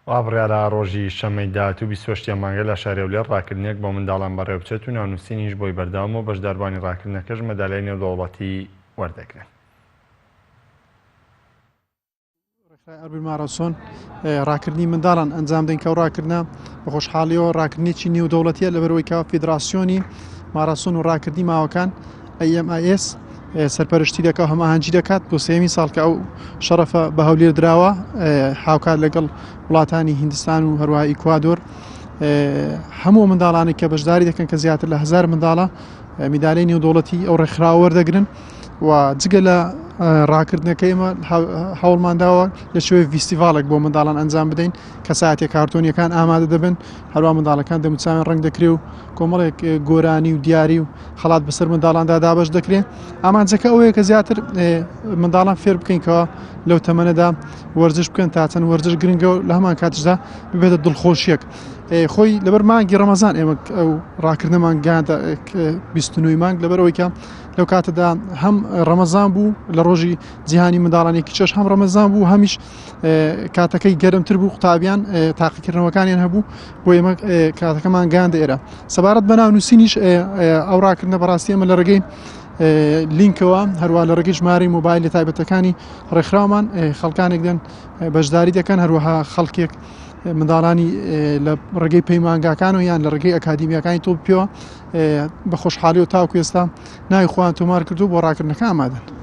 وا بڕیارە ڕۆژی شەممەی داهاتوو 28 ی ئەم مانگە لە شاری هەولێر ڕاکردنێک بۆ منداڵان بەڕێوەبچێت و ناونووسینیش بۆی بەردەوامە و بەشداربووانی ڕاکردنەکەش مەدالیای نێودەوڵەتی وەردەگرن. ڕێکخراوی ئەربین ماراسۆن ڕاکردنی منداڵان ئەنجام دەین کە ڕاکردە بە خۆشحاڵیەوە ڕاکردنێکی نێودەوڵەتیە لەبەرەوەی کە فیدراسیۆنی ماراسۆن و ڕاکردنی ماوەکان AMIS سەرپەرشتی دەکا و هەماهەنگی دەکات بۆ سێمی ساڵ کە ئەو شەڕەفە بە هەولێر دراوە هاوکات لەگەڵ وڵاتانی هیندستان و هەروەها ئیکوادۆر هەموو منداڵانی کە بەشداری دەکەن کە زیاتر لە هزار منداڵە میدالیای نێودەوڵەتی ئەو ڕێکخراوە وەردەگرن و جگە لە ڕاکردنەکە ئێمە هەوڵمانداوە لە شێوەی ڤیستیڤالێک بۆ منداڵان ئەنجام بدەین کەساتێ کارتۆنیەکان ئامادە دەبن هەروە منداڵەکان دەموچاویان ڕەنگ دەکرێ و کۆمەڵێک گۆرانی و دیاری و خەڵات بەسەر منداڵاندا دابەش دەکرێت ئامانجەکە ئەوەیە کە زیاتر منداڵان فێر بکەین کەەوە لەو تەمەنەدا وەرزش بکەن تا چەند وەرزش گرنگە و لە هەمان کاتیشدا ببێتە دڵخۆشیەک خۆی لەبەر مانگی ڕەمەزان ئێمە ئەو ڕاکردنەمان گەیاندە 29 مانگ لەبەر ئەوەی کە لەو کاتەدا هەم ڕەمەزان بوو لە ڕۆژی جیهانی منداڵانێکی چێش هەم ڕەمەزان بوو هەمیش کاتەکەی گەرمتر بوو قوتابیان تاقیکردنەوەکانیان هەبوو بۆ ئێمە کاتەکەمان گەیاندە ئێرە سەبارەت بە ناونووسینیش ئەو ڕاکردنە بەڕاستی ئەمە لە ڕێگەی لینکەوە هەروە لە ڕێگەی ژمارەی مۆبایل لە تایبەتەکانی ڕێکخراومان خەڵکانێک دێن بەشداری دەکەن هەروەها خەڵکێک منداڵانی لە ڕێگەی پەیمانگاکان و یان لە ڕێگەی ئەکادیمیاکانی تۆپی پێوە بە خۆشحاڵی و تاوکو ئێستا ناوی خۆیان تۆمار کردو بۆ ڕاکردنەکە ئامادەن.